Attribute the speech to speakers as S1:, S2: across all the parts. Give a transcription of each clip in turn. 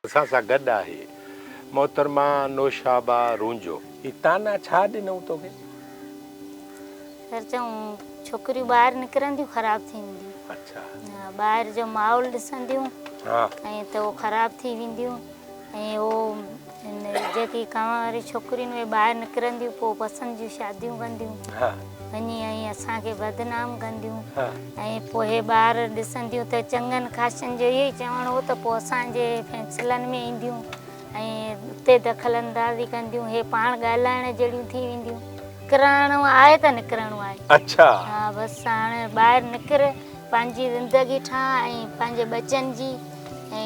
S1: اسان سان گڏ آهي محترمه نوشابه رونجهو. هي طعنا ڇا ڏنئون توکي؟
S2: سر چئون ڇوڪريون ٻاهر نڪرنديون خراب ٿي وينديون.
S1: اڇا.
S2: ٻاهر جو ماحول ڏسنديون
S1: ها.
S2: ۽ ته هو خراب ٿي وينديون ۽ هو جيڪي ڪنواري ڇوڪريون اهي ٻاهر نڪرنديون پوء پسند جون شاديون ڪنديون.
S1: ها.
S2: وڃي ۽ اسان کي بدنام ڪنديون ۽ پوء هي ٻار ڏسنديون ته چڱن خاصن جو اهو ئي چوڻ هو ته پوء اسان جي فيصلن ۾ اينديون ۽ اتي دخل اندازي ڪنديون هي پاڻ ڳالهائڻ جهڙيون ٿي وينديون. نڪرڻو آهي ته نڪرڻو آهي.
S1: اڇا.
S2: ها بس هاڻ ٻاهر نڪر پنهنجي زندگي ٺاهه ۽ پنهنجي ٻچن جي ۽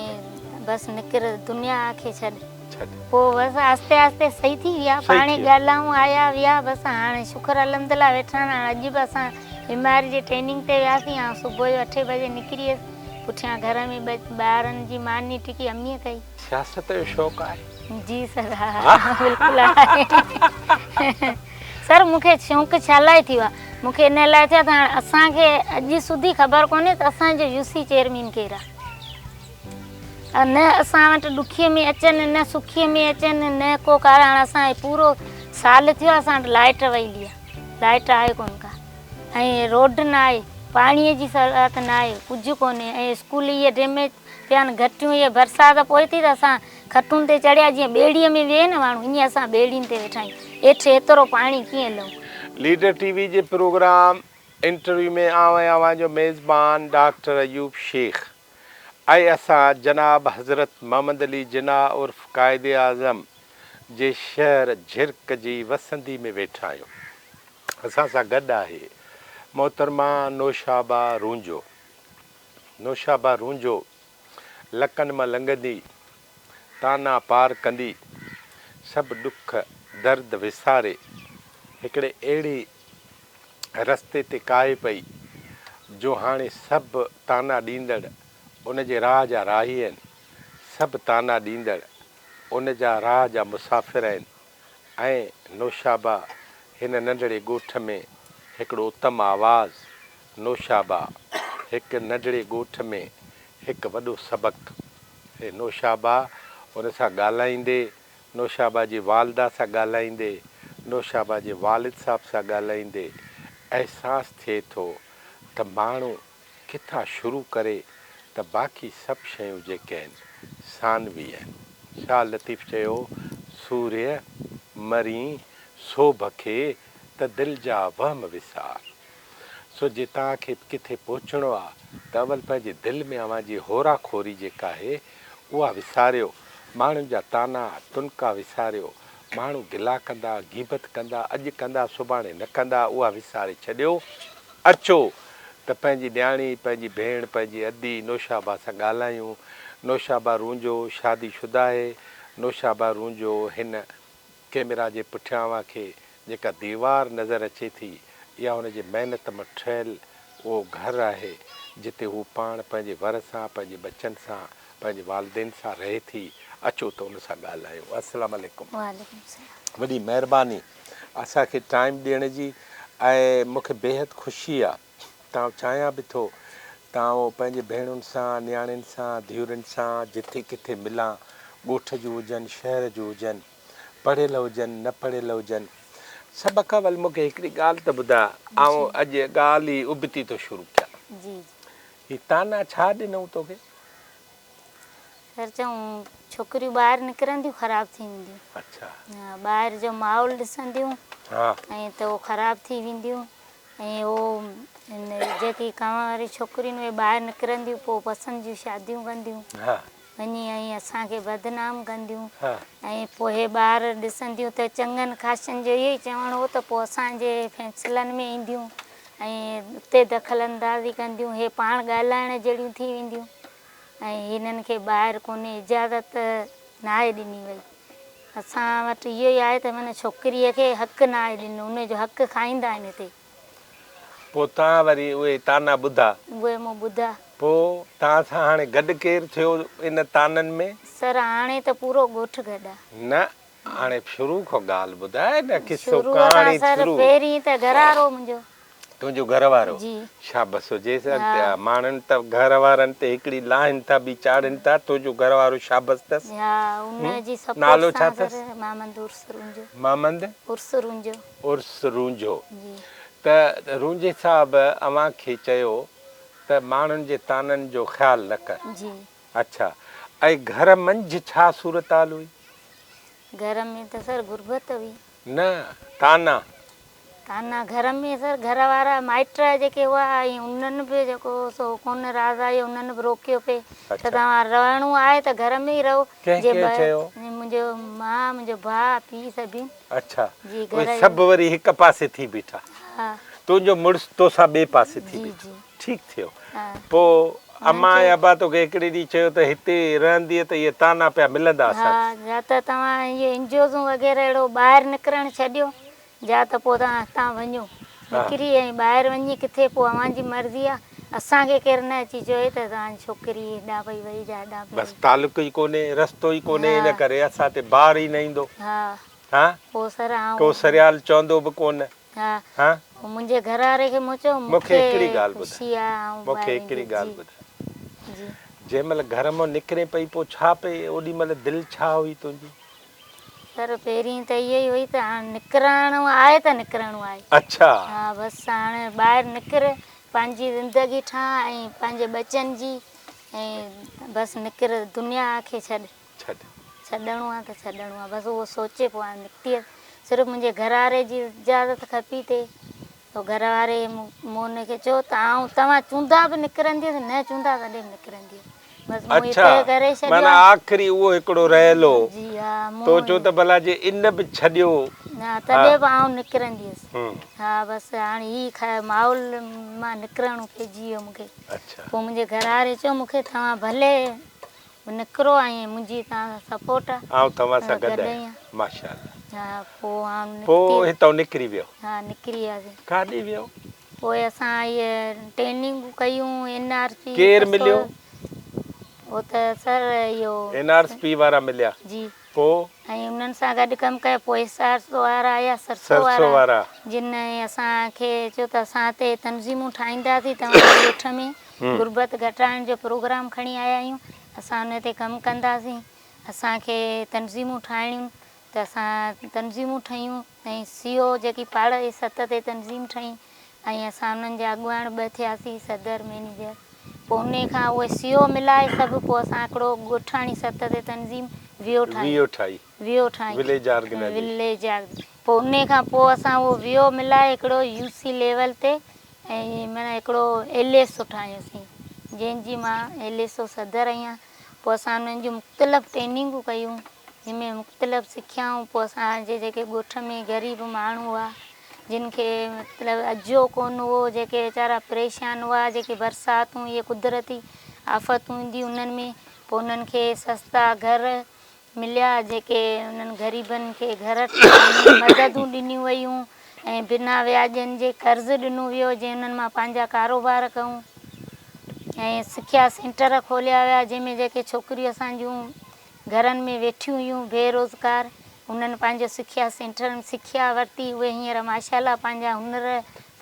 S2: بس نڪر دنيا کي ڇڏ.
S1: ڇڏ.
S2: پوء بس آهستي آهستي صحيح ٿي ويا پاڻهي ڳالهائون آيا ويا بس هاڻي شڪر الحمدلله ويٺا آهن هاڻي اڄ به اسان ايم آر جي ٽريننگ تي وياسين آئون صبح جو اٺين بجي نڪري ويس پٺيان گهر ۾ ٻه ٻارن جي ماني ٽڪي اميء ڪئي.
S1: سياست جو شوق آهي؟
S2: جي سر ها بلڪل آهي سر مون کي شوق ڇا لاء ٿيو آهي مون کي ان لاء ٿيو آهي ته هاڻي اسان کي اڄ سوڌي خبر ڪونهي ته اسان جو يو سي چيئرمين ڪير آهي. نه اسان وٽ ڏکيء ۾ اچن نه سکيء ۾ اچن نه ڪو ڪارڻ هاڻ اسان کي پورو سال ٿيو آهي اسان وٽ لائٽ وئي آهي لائٽ آهي ڪونه ڪا ۽ روڊ نه آهي پاڻيء جي سهولت نه آهي ڪجهه ڪونهي ۽ اسڪول اهي ڊيميج پيا آهن گهٽيون اهي برسات پوي ٿي ته اسان کٽن تي چڙهيا جيئن ٻيڙيء ۾ ويهي نه ماڻهو ائين اسان ٻيڙين تي ويٺا آهيون هيٺ ايترو پاڻي ڪيئن لهون.
S1: ليڊر ٽي وي جي پروگرام انٽرويو ۾ آئون ۽ اوهان جو ميزبان ڊاڪٽر ايوب شيخ ۽ اسان جناب حضرت محمد علي جناح عرف قائد اعظم جي شهر جهرڪ جي وسندي ۾ ويٺا آهيون. اسان سان گڏ آهي محترمه نوشابه رونجهو. نوشابه رونجهو لڪن مان لنگهندي، طعنا پار ڪندي، سڀ ڏک درد وساري هڪڙي اهڙي رستي تي ڪاهي پئي، جو هاڻي سڀ طعنا ڏيندڙ ان جي راهه جا راهي آهن، سڀ طعنا ڏيندڙ ان جا راهه جا مسافر آهن ۽ نوشابه هن ننڍڙي ڳوٺ ۾ هڪڙو اتم آواز، نوشابه هڪ ننڍڙي ڳوٺ ۾ هڪ وڏو سبق. هي نوشابه ان سان ڳالهائيندي نوشابه جي والده سان ڳالهائيندي، نوشابه جي والد صاحب سان ڳالهائيندي احساس ٿئي ٿو ته ماڻهو ڪٿان شروع ڪري ته باقي سڀ شيون جيڪي آهن ثانوي آهن. شاهه لطيف چيو، سورهيه مرين سوڀ کي ته دل جا وهم وسار. سو جي توهان کي ڪٿي پهچڻو آ ته اول پنهنجي دل ۾ اوهان جي هورا کوري جيڪا آهي اها وساريو، ماڻهن جا طعنا تنڪا وساريو، ماڻهو گلا ڪندا، غيبت ڪندا، اڄ ڪندا سڀاڻي نه ڪندا اها وساري ڇڏيو، اچو ته پنهنجي نياڻي، پنهنجي ڀيڻ، پنهنجي ادي نوشابه سان ڳالهايون، نوشابه رونجهو شادي شده آهي، نوشابه رونجهو هن ڪئميرا جي پٺيان اوهان کي جيڪا ديوار نظر اچي ٿي، اها هن جي محنت مان ٺهيل اهو گهر آهي، جتي هو پاڻ پنهنجي ور سان، پنهنجي ٻچن سان، پنهنجي والدين سان رهي ٿي. اچو ته ان سان ڳالهايون. السلام عليڪم.
S2: وعليڪم السلام.
S1: وڏي مهرباني اسان کي ٽائيم ڏيڻ جي ۽ مون کي بيحد خوشي آ ته آئون چاهيان به ٿو ته آئون پنهنجي ڀيڻن سان، نياڻين سان، ڌيئرن سان جٿي ڪٿي ملان، ڳوٺ جون هجن، شهر جون هجن، پڙهيل هجن، نه پڙهيل هجن. سڀ کان اول مون کي هڪڙي ڳالهه ته ٻڌاء، آئون اڄ ڳالهه ئي ابتي ٿو شروع ڪيان.
S2: جي.
S1: هي طعنا ڇا ڏنئون توکي؟
S2: سر چئون ڇوڪريون ٻاهر نڪرنديون خراب ٿي وينديون.
S1: اڇا.
S2: ها ٻاهر جو ماحول ڏسنديون
S1: ها.
S2: ۽ ته هو خراب ٿي وينديون ۽ هو جيڪي ڪنواري ڇوڪريون اهي ٻاهر نڪرنديون پوء پسند جون شاديون ڪنديون.
S1: ها.
S2: وڃي ۽ اسان کي بدنام ڪنديون
S1: ها.
S2: ۽ پوء هي ٻار ڏسنديون ته چڱن خاصن جو اهو ئي چوڻ هو ته پوء اسان جي فيصلن ۾ اينديون ۽ اتي دخل اندازي ڪنديون هي پاڻ ڳالهائڻ جهڙيون ٿي وينديون ۽ هنن کي ٻاهر ڪونهي اجازت ناهي ڏني وئي اسان وٽ اهو ئي آهي ته معنيٰ ڇوڪريء کي حق ناهي ڏنو ان جو حق کائيندا آهن هتي.
S1: پوء توهان وري اهي طعنا ٻڌا؟
S2: اهي مون ٻڌا.
S1: پوء توهان سان هاڻي گڏ ڪير ٿيو ان طعنن ۾؟
S2: سر هاڻي ته پورو ڳوٺ گڏ آ.
S1: نه هاڻي شروع کان ڳالهه ٻڌاء نه قصو
S2: شروع کان
S1: ڪهاڻي
S2: سر
S1: شروع.
S2: پهرين ته گهراڙو منهنجو.
S1: تنهنجو گهر وارو؟
S2: جي.
S1: شابس هجيس.
S2: ها.
S1: ماڻهن ته گهر وارن تي هڪڙي لاهين ٿا ٻي چاڙهين ٿا، تنهنجو گهر وارو شابس اٿس.
S2: ها ان جي سپورٽ
S1: نالو ڇا
S2: سان
S1: اٿس؟
S2: سر محمد عرس رونجهو.
S1: محمد؟
S2: عرس رونجهو.
S1: عرس رونجهو.
S2: جي.
S1: ته رونجهي صاحب اوهان کي چيو ته ماڻهن جي طعنن جو خيال نه ڪر.
S2: جي.
S1: اڇا ۽ گهر منجهه ڇا صورتحال هئي؟
S2: گهر ۾ ته سر غربت هئي.
S1: نه طعنا.
S2: طعنا گهر ۾ سر گهر وارا مائٽ جيڪي هئا ۽ انهن به جيڪو سو ڪونه راض آيو انهن به روڪيو پئي ته توهان رهڻو آهي ته گهر ۾ ئي رهو.
S1: ڪنهن ڪنهن چيو؟
S2: منهنجو ماء منهنجو ڀاء پيء سڀني.
S1: اڇا اهي سڀ وري هڪ پاسي ٿي بيٺا. تنهنجو مڙس توسان ٻئي پاسي ٿي بيٺو. ٺيڪ ٿيو. پوء امان ۽ ابا توکي هڪڙي ڏينهن چيو ته هتي رهندينء ته اهي طعنا پيا ملندا اسان کي.
S2: ها يا ته توهان اهي انجوزون وغيره اهڙو ٻاهر نڪرڻ ڇڏيو يا ته پوء توهان هتان وڃو نڪري ۽ ٻاهر وڃي ڪٿي پوء اوهان جي مرضي آ اسان کي ڪير نه اچي چوي ته توهان جي ڇوڪري هيڏانهن پئي وئي يا هيڏانهن پئي
S1: بس
S2: وئي.
S1: تعلق ئي ڪونهي، رستو ئي ڪونهي ان ڪري اسان تي بار ئي نه ايندو.
S2: ها.
S1: ها؟
S2: پوء سر آئون.
S1: ڪو سريال چوندو به ڪونه.
S2: ها.
S1: ها؟
S2: پوء منهنجي گهر واري کي مون چيو
S1: مون کي هڪڙي ڳالهه ٻڌاء.
S2: خوشي آ آئون
S1: مون کي
S2: ٻاهر
S1: هڪڙي
S2: ويندس.
S1: ڳالهه
S2: جي.
S1: ٻڌاء.
S2: جي.
S1: جنهن مهل گهر مان نڪرين پئي پوء ڇا پئي اوڏي مهل دل ڇا هئي تنهنجي؟
S2: سر پهرين ته اهو ئي هئي ته هاڻ نڪرڻو آهي ته نڪرڻو آهي.
S1: اڇا.
S2: ها بس هاڻ ٻاهر نڪر پنهنجي زندگي ٺاهه ۽ پنهنجي ٻچن جي ۽ بس نڪر دنيا کي ڇڏ.
S1: ڇڏ.
S2: ڇڏڻو آهي ته ڇڏڻو آهي بس اهو سوچي پوء هاڻ نڪتي هيس صرف منهنجي گهر واري جي اجازت کپي تي پوء گهر واري مون ان کي چيو ته آئون توهان چوندا به نڪرنديس نه چوندا تڏهن به نڪرنديس بس مون
S1: اڇا
S2: طئي ڪري ڇڏيو
S1: معنيٰ
S2: آهي.
S1: آخري اهو هڪڙو رهيل هو
S2: جي ها مون
S1: تو چيو ته ڀلا جي ان به ڇڏيو
S2: ها
S1: ها
S2: تڏهن به آئون نڪرنديس
S1: هم.
S2: ها بس هاڻي هي ماحول مان نڪرڻو پئجي ويو مون کي
S1: اڇا.
S2: پوء منهنجي گهر واري چيو مون کي توهان ڀلي نڪرو ۽ منهنجي توهان سان سپورٽ آ.
S1: آئون توهان سان گڏ آهيان. ماشاء الله.
S2: ها پوء آئون نڪتي.
S1: پوء هتئون نڪري ويو.
S2: ها نڪري وياسين.
S1: ڪاڏي ويو؟
S2: پوء اسان اهي ٽريننگون ڪيون اين آر سي.
S1: ڪير مليو؟
S2: هو ته سر اهو.
S1: اين آر سي پي وارا مليا.
S2: جي.
S1: پوء؟
S2: ۽ انهن سان گڏ ڪم ڪيو پوء ايس آر سو وارا آيا سرسو وارا جن اسان کي چيو ته اسان هتي تنظيمون ٺاهينداسين توهان جي ڳوٺ ۾ غربت گهٽائڻ جو پروگرام کڻي آيا آهيون اسان ان تي ڪم ڪنداسين اسان کي تنظيمون ٺاهڻيون ته اسان تنظيمون ٺهيون ۽ سي او جيڪي پاڙ جي سطح تي تنظيم ٺهي ۽ اسان انهن جا اڳواڻ ٻه ٿياسين صدر مئنيجر پوء انهي کان اهي سي او ملائي سڀ پوء اسان هڪڙو ڳوٺاڻي سطح تي تنظيم ويو ٺاهي ويو ٺاهي
S1: وليج آرگنائيزيشن
S2: وليج پوء انهي کان پوء اسان اهو ويو ملائي هڪڙو يو سي ليول تي ۽ معنيٰ هڪڙو ايل ايس او ٺاهيوسين جنهن جي مان ايل ايس او صدر آهيان پوء اسان انهن جون مختلف ٽريننگون ڪيون جنهن ۾ مختلف سکيائون پوء اسان جي جيڪي ڳوٺ ۾ غريب ماڻهو هئا جن کي مطلب اجهو ڪونه هو جيڪي ويچارا پريشان هئا جيڪي برساتون اهي قدرتي آفتون اينديون انهن ۾ پوء انهن کي سستا گهر مليا جيڪي انهن غريبن کي گهر ٺاهڻ ۾ مددون ڏنيون ويون ۽ بنا وياجن جي قرض ڏنو ويو جنهن انهن مان پنهنجا ڪاروبار ڪيون ۽ سکيا سينٽر کوليا ويا جنهن ۾ جيڪي ڇوڪريون اسان جون گهرن ۾ ويٺيون هيون بي روزگار انهن پنهنجو سکيا سينٽرن ۾ سکيا ورتي اهي هينئر ماشاء الله پنهنجا هنر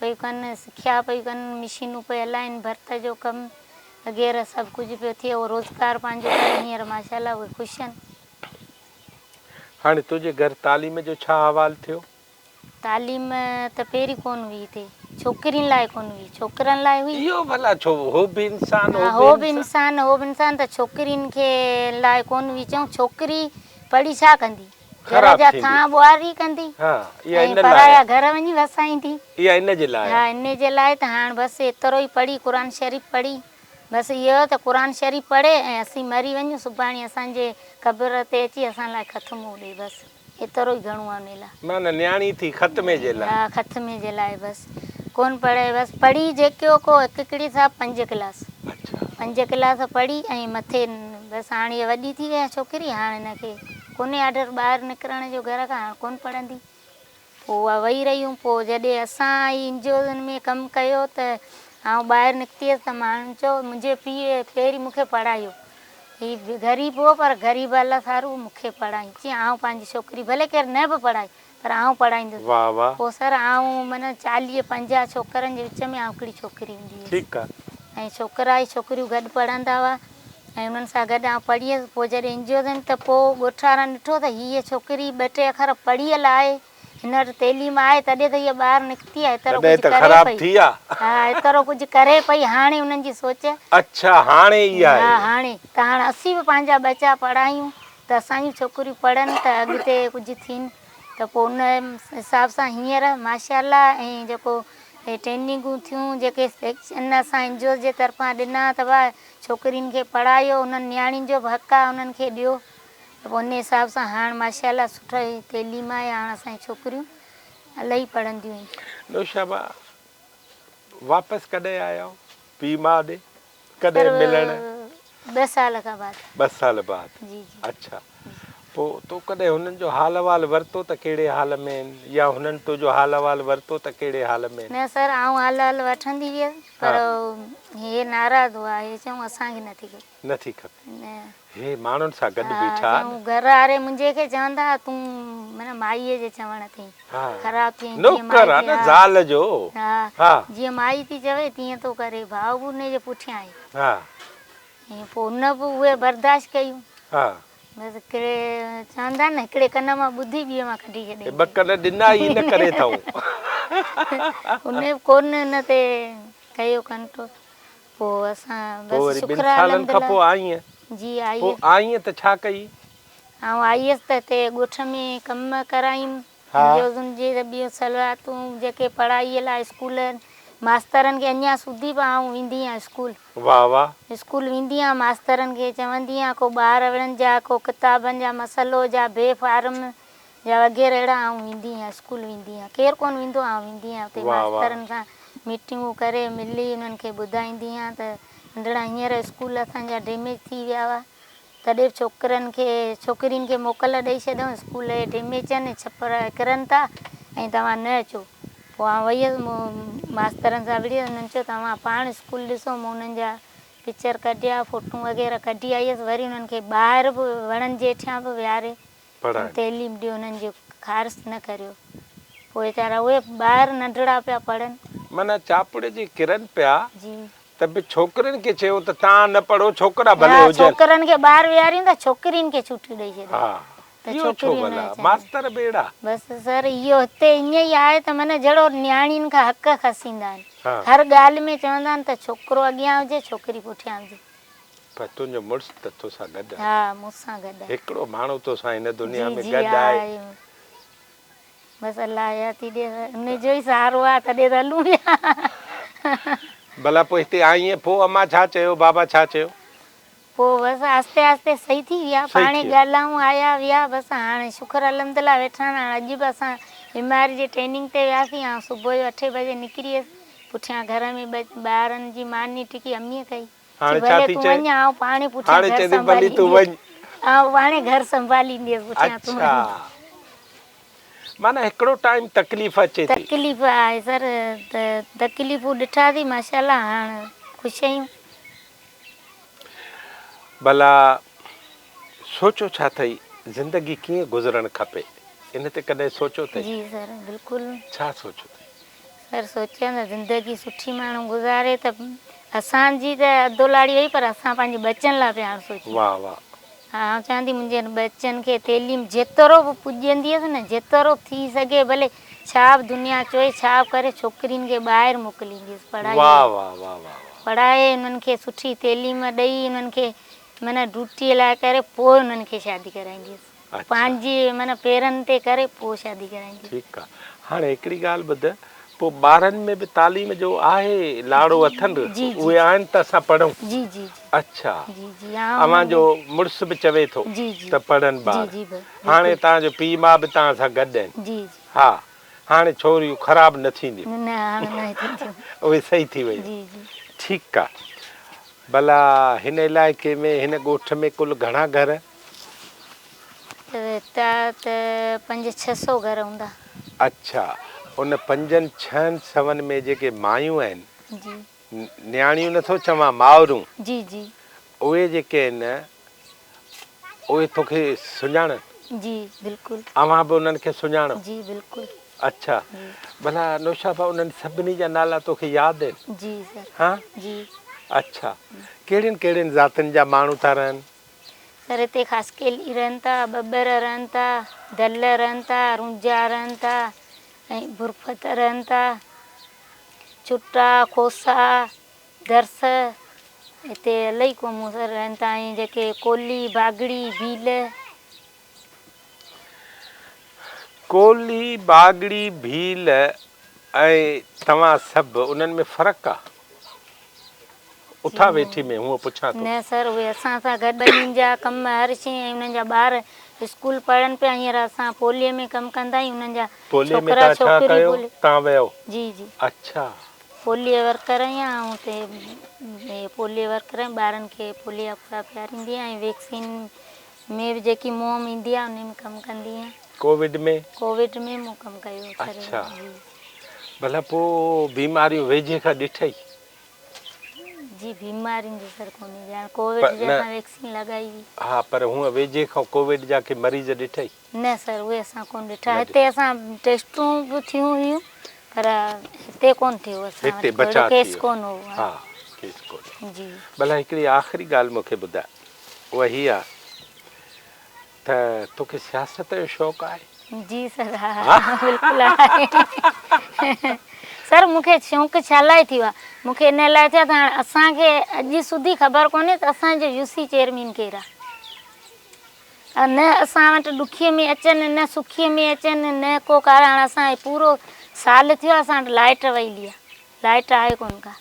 S2: پيون ڪن سکيا پيون ڪن مشينون پيون هلائن ڀرت جو ڪم وغيره سڀ ڪجهه پيو ٿئي اهو روزگار پنهنجو ڪري هينئر ماشاء الله اهي خوش آهن.
S1: هاڻي تنهنجي گهر تعليم جو ڇا حوال ٿيو؟
S2: تعليم ته پهرين ڪونه هئي هتي ڇوڪرين لاء ڪونه هئي ڇوڪرن لاء هئي.
S1: اهو ڀلا ڇو هو به انسان
S2: هو به انسان هو به انسان ته ڇوڪرين کي لاء ڪونه هئي چئون ڇوڪري پڙهي ڇا ڪندي گهر جا ٿانء ٻوهاري ڪندي ۽ پرايا گهر وڃي وسائيندي.
S1: اها ان جي لاء.
S2: ها ان جي لاء ته هاڻ بس ايترو ئي پڙهي قرآن شريف پڙهي بس اهو ته قرآن شريف پڙهي ۽ اسين مري وڃون سڀاڻي اسان جي قبر تي اچي اسان لاء ختمو ڏي بس ايترو ئي گهڻو آهي ان لاء.
S1: معنيٰ نياڻي ٿي ختمي جي لاء.
S2: ها ختمي جي لاء بس ڪونه پڙهي بس پڙهي جيڪو ڪو هڪ هڪڙي صاحب پنج ڪلاس. پنج ڪلاس پڙهي ۽ مٿي بس هاڻ هيء وڏي ٿي وئي آهي ڇوڪري هاڻ هن کي ڪونهي آرڊر ٻاهر نڪرڻ جو گهر کان هاڻ ڪونه پڙهندي. پوء اها وئي رهيون پوء جڏهن اسان ئي اين جي اوزن ۾ ڪم ڪيو ته آئون ٻاهر نڪتي هيس ته ماڻهن چيو منهنجي پيء پهرين مون کي پڙهايو هي غريب هو پر غريب الله سارو مون کي پڙهايائين چيائين آئون پنهنجي ڇوڪري ڀلي ڪير نه به پڙهائي پر آئون پڙهائيندس.
S1: واه واه.
S2: پوء سر آئون معنيٰ چاليهه پنجاهه ڇوڪرن جي وچ ۾ آئون هڪڙي ڇوڪري هوندي هيس.
S1: ٺيڪ آ.
S2: ۽ ڇوڪرا ۽ ڇوڪريون گڏ پڙهندا هئا ۽ انهن سان گڏ آئون پڙهي هيس. پوء جڏهن انجيو ٿيم ته پوء ڳوٺ وارن ڏٺو ته هيء ڇوڪري ٻه ٽي اکر پڙهيل آهي، هن وٽ تعليم آهي تڏهن ته هيء ٻاهر نڪتي آهي، ايترو
S1: تڏهن
S2: ڪجهه
S1: ته
S2: ڪري
S1: خراب
S2: پئي.
S1: ٿي آ.
S2: ها ايترو ڪجهه ڪري پئي هاڻي انهن جي سوچ.
S1: اڇا هاڻي اها
S2: ها
S1: آهي.
S2: هاڻي ته هاڻ اسين به پنهنجا ٻچا پڙهايون ته اسان جون ڇوڪريون پڙهن ته اڳتي ڪجهه ٿين ته پوء ان حساب سان هينئر ماشاء الله ۽ جيڪو هي ٽريننگون ٿيون جيڪي سيڪشن اسان اين جي اوز جي طرفان ڏنا ته ڀاء ڇوڪرين کي پڙهايو انهن نياڻين جو به حق آهي انهن کي ڏيو ته پوء ان حساب سان هاڻ ماشاء الله سٺي تعليم آهي هاڻ اسان جون ڇوڪريون الاهي پڙهنديون آهن.
S1: نوشابه واپس ڪڏهن آيا آهيو پيء ماء ڏي؟ ڪڏهن ملڻ؟
S2: ٻه سال کان بعد.
S1: ٻه سال بعد
S2: جي جي.
S1: اڇا پوء تو ڪڏهن هنن جو حال احوال ورتو ته ڪهڙي حال ۾ آهن يا هنن تنهنجو حال احوال ورتو ته ڪهڙي حال ۾ آهن؟
S2: نه سر آئون حال احوال وٺندي هيس پر هي ناراض هئا هي چيائون اسان کي نٿي کپي.
S1: نٿي کپي.
S2: نه.
S1: هي ماڻهن سان گڏ بيٺا
S2: ها چيائون گهر واري منهنجي کي چوندا ها تون معنيٰ مائيء جي چوڻ تي خراب ٿي آهين جيئن
S1: نوڪر آ
S2: مائي
S1: نه زال جو.
S2: ها جيئن مائي ٿي چوي تيئن ٿو ڪري ڀاء به ان جي پٺيان آهي.
S1: ها.
S2: ۽ پوء ان به اهي برداشت ڪيون.
S1: ها.
S2: بس هڪڙي چوندا آهن نه هڪڙي ڪن مان ٻڌي ٻئي مان ڪڍي ڇڏيائين.
S1: ٻه ڪن ڏنا ئي ان ڪري اٿئون.
S2: ان به ڪونه ان تي ڪيو ڪنٽرول. پوء اسان
S1: پوء
S2: بس
S1: وري ٻن
S2: شڪر
S1: سالن کان
S2: الحمدلله
S1: پوء آئينء؟
S2: جي آئي
S1: پوء
S2: هيس.
S1: آئينء ته ڇا ڪئي؟
S2: آئون آئي هيس ته هتي ڳوٺ ۾ ڪم ڪرايم.
S1: ها.
S2: جوزن جي ته ٻيون سلواتون جيڪي پڙهائيء لاء اسڪول ماسترن کي اڃا سوڌي به آئون ويندي آهيان اسڪول.
S1: واه واه.
S2: اسڪول ويندي آهيان ماسترن کي چوندي آهيان ڪو ٻارڙن جا ڪو ڪتابن جا مسئلو جا بي فارم يا وغيره اهڙا آئون ويندي آهيان اسڪول ويندي آهيان ڪير ڪونه ويندو آئون ويندي آهيان اتي
S1: واه واه.
S2: ماسترن سان ميٽنگون ڪري ملي انهن کي ٻڌائيندي آهيان ته ننڍڙا هينئر اسڪول اسان جا ڊيميج ٿي ويا هئا تڏهن به ڇوڪرن کي ڇوڪرين کي موڪل ڏئي ڇڏيائون اسڪول جي ڊيميج آهن ڇپر اڪرن ٿا ۽ توهان نه اچو پوء آئون وئي هيس مون ماسترن سان وڙهي انهن چيو توهان پاڻ اسڪول ڏسو مون انهن جا پڪچر ڪڍيا فوٽون وغيره ڪڍي آئي هيس وري انهن کي ٻاهر به وڻن جي هيٺيان به ويهاري
S1: پڙهائن.
S2: تعليم ڏيو انهن جي خارس نه ڪريو. پوء ويچارا اهي ٻاهر ننڍڙا پيا پڙهن.
S1: معنيٰ چاپڙي جي ڪرن پيا
S2: جي.
S1: ته به ڇوڪرين کي چيو ته تان نه پڙهو ڇوڪرا ڀلي
S2: ها
S1: هجن.
S2: ڇوڪرن کي ٻاهر ويهاريون ٿا ڇوڪرين کي ڇٽي ڏئي ڇڏيو
S1: ها
S2: ته
S1: اهو ڇو
S2: ڇوڪريون نه
S1: ڀلا
S2: اچن.
S1: ماستر به اهڙا.
S2: بس سر اهو هتي ائين ئي آهي ته معنيٰ جهڙو نياڻين کان حق کسيندا آهن.
S1: ها.
S2: هر ڳالهه ۾ چوندا آهن ته ڇوڪرو اڳيان هجي ڇوڪري پٺيان هجي.
S1: پر تنهنجو مڙس ته توسان گڏ آهي.
S2: ها مون سان گڏ آهي.
S1: هڪڙو ماڻهو توسان هن دنيا
S2: جي
S1: ۾
S2: جي
S1: گڏ
S2: ها
S1: آهي.
S2: بس الله حياتي ڏي ان جو ئي سهارو آهي تڏهن ته هلون پيا.
S1: ڀلا پوء هتي آئينء پوء امان ڇا چيو بابا ڇا چيو؟
S2: پوء بس آهستي آهستي صحيح ٿي ويا
S1: صحيح
S2: پاڻهي
S1: ٿي ويا.
S2: ڳالهائون آيا ويا بس هاڻي شڪر الحمدلله ويٺا آهن هاڻي اڄ به اسان ايم آر جي ٽريننگ تي وياسين آئون صبح جو اٺين بجي نڪري ويس پٺيان گهر ۾ ٻارن جي ماني ٽڪي اميء ڪئي.
S1: هاڻي
S2: چي
S1: ڇا
S2: ڀلي
S1: ٿي
S2: تون
S1: چئين؟
S2: وڃ آئون پاڻهي پٺيان
S1: هاڻي
S2: گهر
S1: چئي ٿي ڀلي تون وڃ.
S2: سنڀالينديس. آئون پاڻهي گهر سنڀالينديس پٺيان تون
S1: اڇا
S2: وڃ.
S1: معنيٰ هڪڙو ٽائيم تڪليف اچي ٿي.
S2: تڪليف آهي سر ته تڪليفون ڏٺاسين ماشاءالله هاڻ خوش آهيون.
S1: ڀلا سوچيو ڇا اٿئي زندگي ڪيئن گذرڻ کپي ان تي ڪڏهن سوچيو اٿئي؟
S2: جي سر بلڪل.
S1: ڇا سوچيو اٿئي؟
S2: سر سوچيم ته زندگي سٺي ماڻهو گذاري ته اسان جي ته اڌو لاڙي وئي پر اسان پنهنجي ٻچن لاء پيا هاڻ سوچيون.
S1: واه واه.
S2: ها آئون چوان ٿي منهنجي ٻچن کي تعليم جيترو به پڄنديس نه جيترو به ٿي سگهي ڀلي ڇا به دنيا چوي ڇا به ڪري ڇوڪرين کي ٻاهر موڪلينديس پڙهائي
S1: واه
S2: لاء.
S1: واه واه واه واه.
S2: پڙهائي انهن کي سٺي تعليم ڏئي انهن کي معنيٰ ڊيوٽي لاء ڪري پوء انهن کي شادي ڪرائينديس.
S1: اڇا.
S2: پنهنجي معنيٰ پيرن تي ڪري پوء شادي ڪرائينديس.
S1: ٺيڪ آ. هاڻي هڪڙي ڳالهه ٻڌ، پوء ٻارن ۾ به تعليم جو آهي لاڙو اٿن؟
S2: جي جي
S1: اهي آهن ته اسان پڙهون؟
S2: جي جي جي.
S1: اڇا.
S2: جي جي آئون
S1: اوهان
S2: انهن
S1: جو
S2: کي
S1: مڙس به چوي ٿو
S2: جي جي
S1: ته پڙهن
S2: جي
S1: ٻار.
S2: جي
S1: هاڻي
S2: بلڪل.
S1: توهان جو پيء ماء به توهان سان گڏ آهن.
S2: جي جي.
S1: ها. هاڻي ڇوريون خراب نه ٿينديون.
S2: نه هاڻي نه ٿينديون.
S1: اهي صحيح ٿي ويون.
S2: جي جي.
S1: ٺيڪ آ. ڀلا هن علائقي ۾ هن ڳوٺ ۾ ڪل گهڻا گهر؟
S2: ته ته پنج ڇهه سئو گهر هوندا.
S1: اڇا ان پنجن ڇهن سون ۾ جيڪي مايون آهن
S2: جي.
S1: نياڻيون نه ٿو چوان مائرون.
S2: جي جي.
S1: اهي جيڪي آهن اهي توکي سڃاڻن؟
S2: جي بلڪل.
S1: اوهان به انهن کي سڃاڻو؟
S2: جي بلڪل.
S1: اڇا ڀلا نوشابه انهن سڀني جا نالا توکي ياد آهن؟
S2: جي سر.
S1: ها؟
S2: جي.
S1: اڇا ڪهڙين ڪهڙين ذاتين جا ماڻهو ٿا رهن؟
S2: سر هتي خاصخيلي رهن ٿا، ٻٻر رهن ٿا، دل رهن ٿا، رونجها رهن ٿا ۽ برفت رهن ٿا، ڇٽا، کوسا، درس هتي الائي قومون سر رهن ٿا ۽ جيڪي ڪولهي، باگڙي، ڀيل.
S1: ڪولهي، باگڙي، ڀيل ۽ توهان سڀ انهن ۾ فرق آ؟ اٿان ويٺي ۾ هونء پڇان ٿو.
S2: نه سر اهي اسان سان گڏ ٻنين جا ڪم هر شيء ۽ انهن جا ٻار اسڪول پڙهن پيا هينئر اسان پوليء ۾ ڪم ڪندا آهيون انهن جا
S1: پوليء ۾
S2: ڇوڪرا
S1: تان ڇا
S2: ڇوڪريون
S1: ڪيو
S2: پولي
S1: تان ويو
S2: جي جي.
S1: اڇا.
S2: پوليء ورڪر آهيان آئون اتي پوليء ورڪر آهيان ٻارن کي پوليا ڦڙا پياريندي آهيان ۽ ويڪسين ۾ به جيڪي مهم ايندي آهي انهي ۾ ڪم ڪندي آهيان.
S1: ڪووڊ ۾؟
S2: ڪووڊ ۾ مون ڪم ڪيو سر.
S1: اڇا ڀلا پوء بيماريون ويجهي کان ڏٺئي؟
S2: جي بيمارين جو سر ڪونهي ڄاڻ ڪووڊ جي اسان ويڪسين لڳائي هئي.
S1: ها پر هونء ويجهي کان ڪووڊ جا ڪي مريض ڏٺئي؟
S2: نه سر اهي اسان ڪونه ڏٺا هتي اسان ٽيسٽون به ٿيون هيون پر هتي ڪونه ٿيو اسان وٽ
S1: هتي بچاء
S2: اهڙو ڪيس
S1: ٿي ويو
S2: ڪونه هو
S1: ها ڪيس ڪونه هو
S2: جي.
S1: ڀلا هڪڙي آخري ڳالهه مون کي ٻڌاء اها هي آ ته توکي سياست جو شوق آهي؟
S2: جي سر ها بلڪل آهي سر مون کي شوق ڇا لاء ٿيو آهي مون کي ان لاء ٿيو آهي ته هاڻ اسان کي اڄ سوڌي خبر ڪونهي ته اسان جو يو سي چيئرمين ڪير آهي نه اسان وٽ ڏکي ۾ اچن نه سکي ۾ اچن نه ڪو ڪار هاڻ اسان کي پورو سال ٿيو آهي اسان وٽ لائٽ وئي آهي لائٽ آهي ڪونه ڪا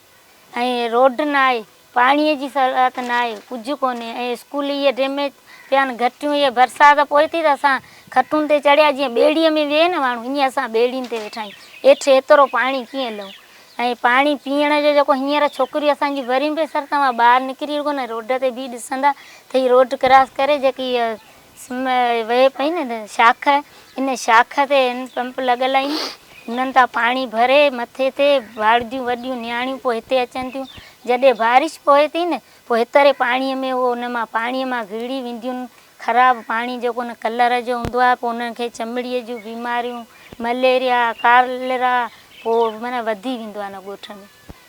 S2: ۽ روڊ نه آهي پاڻي جي سهولت نه آهي ڪجهه ڪونهي ۽ اسڪول اهي ڊيميج پيا آهن گهٽيون اهي برسات پوي ٿي ته اسان کٽن تي چڙهيا جيئن ٻيڙي ۾ ويهي نه ماڻهو ائين اسان ٻيڙين تي ويٺا آهيون هيٺ ايترو پاڻي ڪيئن لهون ۽ پاڻي پيئڻ جو جيڪو هينئر ڇوڪريون اسان جون ڀرين پيون سر توهان ٻاهر نڪري رڳو نه روڊ تي بيهي ڏسندا ته هي روڊ ڪراس ڪري جيڪي هيء سم وهي پئي نه شاخ ان شاخ تي هينڊ پمپ لڳل آهن انهن تان پاڻي ڀري مٿي تي ڀاڙديون وڏيون نياڻيون پوء هتي اچن ٿيون جڏهن بارش پوي ٿي نه پوء هيتري پاڻي ۾ اهو ان مان پاڻي مان گهڙي وينديون خراب پاڻي جيڪو ان ڪلر جو هوندو آهي پوء انهن کي چمڙي جون بيماريون مليريا ڪالرا پوء معنيٰ وڌي ويندو آهي ان ڳوٺ ۾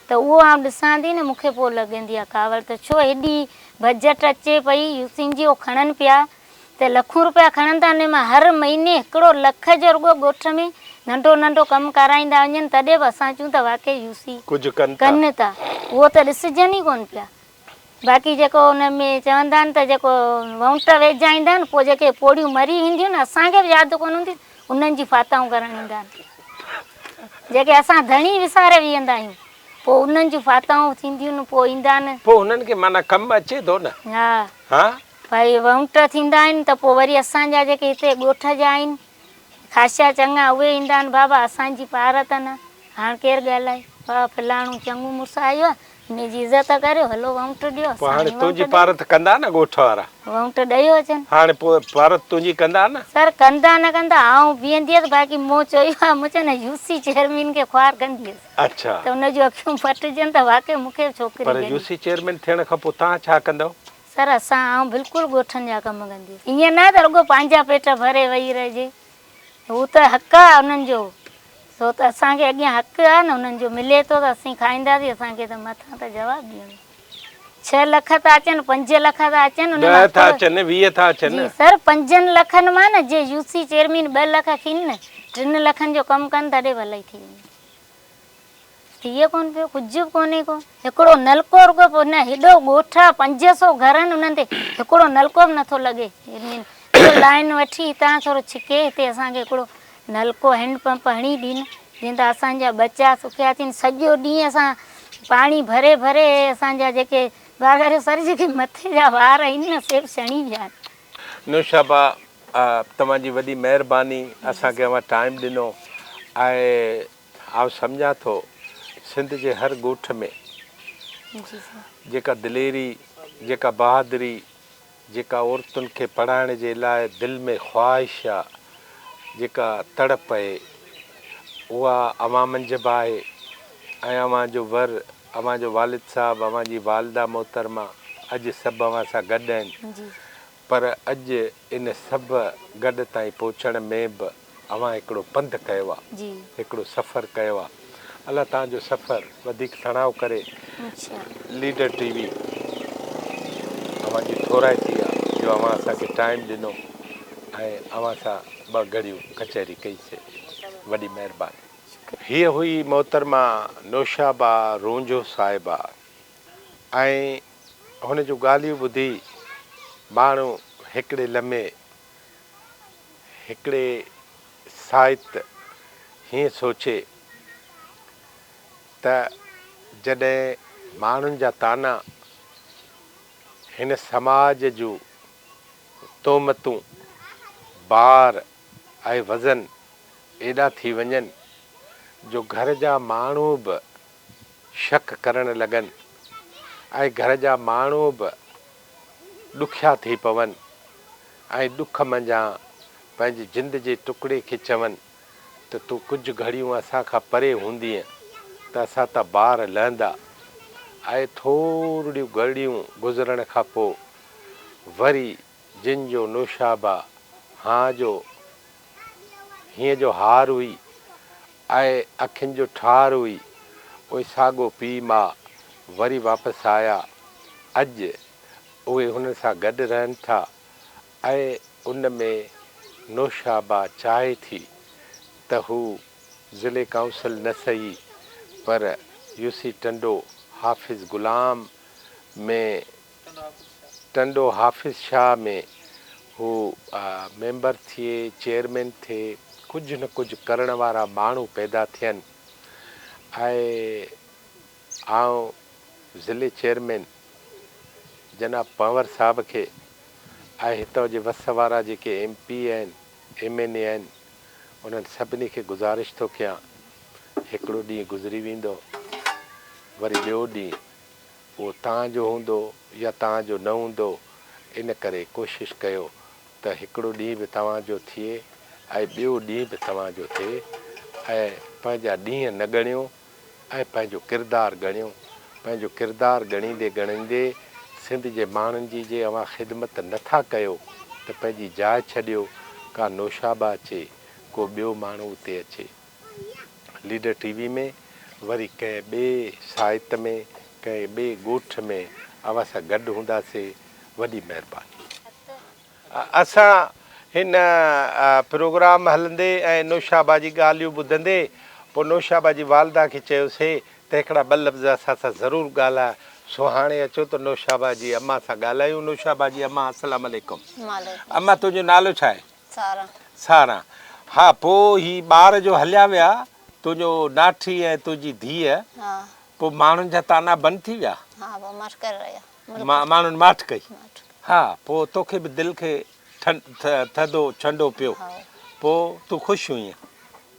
S2: ته اهو آئون ڏسان ٿي نه مون کي پوء لڳندي آهي ڪاوڙ ته ڇو هيڏي بجيٽ اچي پئي يوسين جي اهو کڻن پيا ته لکون روپيا کڻن ٿا انهي مان هر مهيني هڪڙو لک جو رڳو ڳوٺ ۾ ننڍو ننڍو ڪم ڪرائيندا وڃن تڏهن به اسان چون ته واقعي يوسي
S1: ڪجهه ڪن ٿا.
S2: ڪن ٿا اهو ته ڏسجن ئي ڪونه پيا باقي جيڪو ان ۾ چوندا آهن ته جيڪو وونٽ ويجها ايندا آهن پوء جيڪي پوڙهيون مري وينديون نه اسان کي به ياد ڪونه هونديون انهن جي فاتحون ڪرڻ ايندا آهن جيڪي اسان ڌڻي وساري ويهندا آهيون پوء انهن جون فاتحون ٿينديون آهن پوء ايندا آهن.
S1: پوء هنن کي معنيٰ ڪم اچي ٿو نه.
S2: ها.
S1: ها.
S2: ڀائي وونٽ ٿيندا آهن ته پوء وري اسان جا جيڪي هتي ڳوٺ جا آهن خاصا چڱا اهي ايندا آهن بابا اسان جي پارت نه هاڻ ڪير ڳالهائي بابا فلاڻو چڱو مڙس آيو آهي ان جي عزت ڪريو هلو وونٽ ڏيو
S1: پوء هاڻي تنهنجي پارت ڪندا نه ڳوٺ وارا.
S2: وونٽ ڏيو اچن.
S1: هاڻي پوء پارت تنهنجي ڪندا نه.
S2: سر ڪندا نه ڪندا آئون بيهندي هيس باقي مون چيو آهي مون چيو نه يو سي چيئرمين کي خوار ڪندي هيس.
S1: اڇا.
S2: ته ان جون اکيون ڦٽجن ته واقعي مون کي به ڇوڪري
S1: پر
S2: گڏي.
S1: يو سي چيئرمين ٿيڻ کان پوء توهان ڇا ڪندؤ؟
S2: سر اسان آئون بلڪل ڳوٺن جا ڪم ڪنديس ائين نه ته رڳو پنهنجا پيٽ ڀري ويهي رهجي هو ته حق آ انهن جو سو ته اسان کي اڳيان حق آ نه انهن جو ملي ٿو ته اسين کائينداسين اسان کي ته مٿان ته جواب ڏيڻو ڇهه لک ٿا اچن پنج لک ٿا اچن ان
S1: ڏهه
S2: مان
S1: ٿا اچن 20 ٿا اچن
S2: جي سر پنجن لکن مان نه جي يو سي چيئرمين ٻه لک کين نه ٽن لکن جو ڪم ڪن تڏهن ڀلائي ٿي ويندي. ٿئي ڪونه پيو ڪجهه به ڪونهي ڪو هڪڙو نلڪو رڳو پوء نه هيڏو ڳوٺ آ 500 گهر آهن انهن تي هڪڙو نلڪو به نٿو لڳي لائن وٺي هتان ٿورو ڇڪي هتي اسان کي هڪڙو نلڪو هينڊ پمپ هڻي ڏين جيئن ته اسان جا ٻچا سکيا ٿين سڄو ڏينهن اسان پاڻي ڀري ڀري اسان جا جيڪي باغ سر جيڪي مٿي جا وار آهن نه سي به سڻي ويا آهن.
S1: نوشابه توهان جي وڏي مهرباني اسان کي اوهان ٽائيم ڏنو ۽ آئون سمجهان ٿو سنڌ جي هر ڳوٺ ۾ جيڪا دليري جيڪا بهادري جيڪا عورتن کي پڙهائڻ جي لاء دل ۾ خواهش آ جيڪا تڙپ اهي اها اوهان منجهه به آهي ۽ اوهان جو ور اوهان جو والد صاحب اوهان جي والده محترمه اڄ سڀ اوهان سان گڏ آهن. پر اڄ ان سڀ گڏ تائين پهچڻ ۾ به اوهان هڪڙو پنڌ ڪيو آ، هڪڙو سفر ڪيو آ. الله توهان جو سفر وڌيڪ سڻائو ڪري. ليڊر ٽي وي اوهان جي ٿورائتي آ جو اوهان اسان کي ٽائيم ڏنو ۽ اوهان سان ٻه گهڙيون ڪچهري ڪئي سي. وڏي مهرباني. هيء هئي محترمه نوشابه رونجهو صاحبه ۽ هن جون ڳالهيون ٻڌي ماڻهو هڪڙي لمحي هڪڙي ساعت هيئن سوچي ته جڏهن ماڻهن جا طعنا هن سماج جون تهمتون، بار ۽ وزن ايڏا ٿي وڃن جو گهر جا ماڻهو به شڪ ڪرڻ لڳن ۽ گهر جا ماڻهو به ڏکيا ٿي پون ۽ ڏک منجهان پنهنجي جند جي ٽڪڙي کي چون ته تون ڪجهه گهڙيون اسان کان پري هوندينء ته اسان تان بار لهندا ۽ ٿورڙيون گهڙيون گذرڻ کان پوء وري جن جو نوشابه هانء جو هينء جو هار هئي ۽ اکين جو ٺار هئي، اهي ساڳو پيء ماء وري واپس آيا. اڄ اهي هنن سان گڏ رهن ٿا ۽ ان ۾ نوشابه چاهي ٿي ته هو ضلعي ڪائونسل نه سهي پر يوسي ٽنڊو حافظ غلام ۾ ٽنڊو حافظ شاهه ۾ هو ميمبر ٿئي، چيئرمين ٿئي، ڪجهه نه ڪجهه ڪرڻ وارا ماڻهو پيدا ٿين ۽ آئون ضلعي چيئرمين جناب پنهور صاحب کي ۽ هتان جي وس وارا جيڪي ايم پي اي آهن، ايم اين اي آهن، انهن سڀني کي گذارش ٿو ڪيان، هڪڙو ڏينهن گذري ويندو، وري ٻيو ڏينهن اهو توهان جو هوندو يا توهان جو نه هوندو، ان ڪري ڪوشش ڪيو ته هڪڙو ڏينهن به توهان جو ٿئي ۽ ٻيو ڏينهن به توهان جو ٿئي ۽ پنهنجا ڏينهن نه ڳڻيو ۽ پنهنجو ڪردار ڳڻيو، پنهنجو ڪردار ڳڻيندي ڳڻيندي سنڌ جي ماڻهن جي جي اوهان خدمت نه ٿا ڪيو ته پنهنجي جاء ڇڏيو، ڪا نوشابه اچي، ڪو ٻيو ماڻهو اتي اچي. ليڊر ٽي وي ۾ وري ڪنهن ٻئي سائت ۾ ڪنهن ٻئي ڳوٺ ۾ اوهان سان گڏ هونداسي وڏي مهرباني. اسان هن پروگرام هلندي ۽ نوشابه جي ڳالهيون ٻڌندي پوء نوشابه جي والده کي چيوسي ته هڪڙا ٻه لفظ اسان سان ضرور ڳالهاء سو هاڻي اچو ته نوشابه جي امان سان ڳالهايون نوشابه جي امان السلام عليڪم امان تنهنجو نالو ڇا آهي؟
S2: ساران.
S1: ساران، ها پوء هي ٻار جو هليا ويا، تنهنجو ناٺي ۽ تنهنجي ڌيء،
S2: ها.
S1: پوء ماڻهن جا طعنا بند ٿي ويا؟
S2: ها پوء ماٺ ڪري رهيا.
S1: ماڻهن ماٺ ڪئي.
S2: ماٺ ڪئي.
S1: ها پوء توکي به دل کي ٿڌو ڇنڊو پيو.
S2: ها.
S1: پوء تون خوش هئينء؟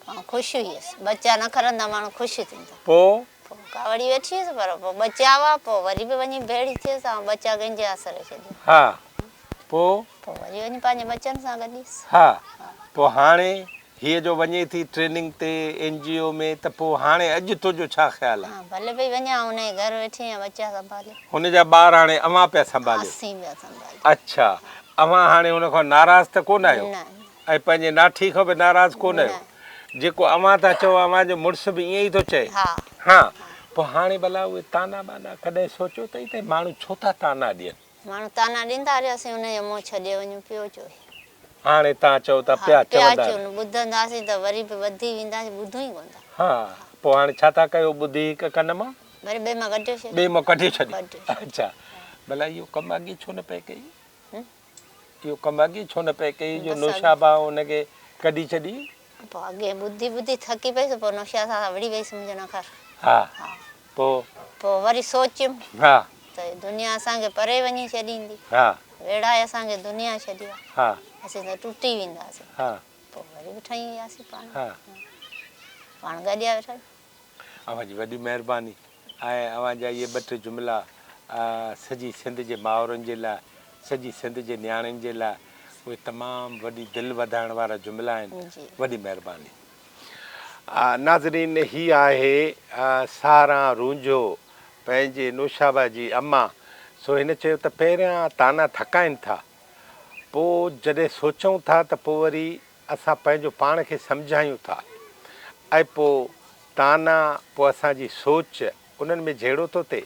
S2: ها خوش هئيس. ٻچا نه کرندا ماڻهو خوش ٿيندو.
S1: پوء؟
S2: پوء ڪاوڙي ويٺي هيس پر پوء ٻچا هئا پوء وري به وڃي ڀيڙي ٿيس آئون ٻچا ڪنهن جي آسري ڇڏيان.
S1: ها پوء؟
S2: پوء وري وڃي پنهنجي ٻچن سان گڏيس.
S1: ها پوء هاڻي هيء جو وڃي ٿي ٽريننگ تي اين جي او ۾ ته پوء هاڻي اڄ تنهنجو ڇا خيال آ؟
S2: ها ڀلي پئي وڃان آئون هن جي گهر ويٺي آهيان ٻچا سنڀالي.
S1: هن جا ٻار هاڻي اوهان پيا سنڀاليو؟
S2: اسين پيا سنڀاليون.
S1: اڇا اوهان هاڻي هن کان ناراض ته ڪونه آهيو؟
S2: نه.
S1: ۽ پنهنجي ناٺي کان به ناراض ڪونه آهيو؟
S2: نه.
S1: جيڪو اوهان ٿا چئو اوهان جو مڙس به ائين ئي ٿو چئي؟
S2: ها.
S1: ها پوء هاڻي ڀلا اهي طعنا ٻانا ڪڏهن سوچيو اٿئي ته ماڻهو ڇو ٿا طعنا ڏين؟
S2: ماڻهو طعنا ڏيندا رهيا اسين انهن جو منهن ڇڏي وڃون پيو چوي.
S1: هاڻي تان چئو ٿا پيا
S2: چوندا. پيا چون ٻڌنداسين ته وري به وڌي وينداسين ٻڌون ئي ڪونه ٿا.
S1: ها پوء هاڻي ڇا ٿا ڪيو ٻڌي هڪ ڪن مان.
S2: وري ٻئي مان ڪڍيو ڇڏيو.
S1: ٻئي مان ڪڍي ڇڏيو. اڇا ڀلا اهو ڪم اڳي ڇو نه پئي ڪئي. اهو ڪم اڳي ڇو نه پئي ڪئي جو نوشابه ان کي ڪڍي ڇڏي.
S2: پوء اڳي ٻڌي ٻڌي ٿڪي پيس پوء نوشابه سان وڙهي ويس منهنجو نخر.
S1: ها پوء؟
S2: پوء وري سوچيم
S1: ها.
S2: ته دنيا اسان کي پري وڃي ڇڏيندي.
S1: ها.
S2: ويڙهائي اسان کي دنيا ڇڏيو آ.
S1: ها.
S2: اسين ته ٽٽي وينداسين.
S1: ها.
S2: پوء وري به ٺهي وياسين پاڻ.
S1: ها.
S2: پاڻ گڏيا ويٺا آهيون.
S1: اوهان جي وڏي مهرباني ۽ اوهان جا اهي ٻه ٽي جملا سڄي سنڌ جي مائرن جي لاء سڄي سنڌ جي نياڻين جي لاء اهي تمام وڏي دل وڌائڻ وارا جملا آهن
S2: جي.
S1: وڏي مهرباني. ناظرين هي آهي ساران رونجهو پنهنجي نوشابه جي اما سو هن چيو ته پهريان طعنا ٿڪائين ٿا پوء جڏهن سوچون ٿا ته پوء وري اسان پنهنجو پاڻ کي سمجهايون ٿا ۽ پوء طعنا پوء اسان جي سوچ انهن ۾ جهيڙو ٿو ٿئي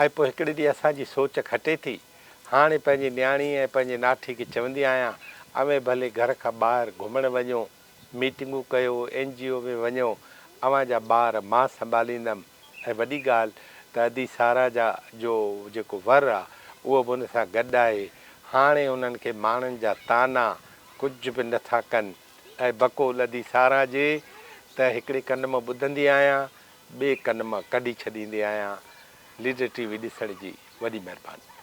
S1: ۽ پوء هڪڙي ڏينهن اسان جي سوچ کٽي ٿي. هاڻي پنهنجي نياڻي ۽ پنهنجي ناٺي کي چوندي آهيان اوهين ڀلي گهر کان ٻاهر گهمڻ وڃو، ميٽنگون ڪيو، اين جي او ۾ وڃو، اوهان جا ٻار مان سنڀاليندم ۽ وڏي ڳالهه ته ادي سارا جا جو جيڪو ور آ اهو به ان سان گڏ آهي. هاڻي انهن کي ماڻهن جا طعنا ڪجهه به نه ٿا ڪن ۽ بقول ادي سارا جي ته هڪڙي ڪن مان ٻڌندي آهيان ٻئي ڪن مان ڪڍي ڇڏيندي آهيان. ليڊر ٽي وي ڏسڻ جي وڏي مهرباني.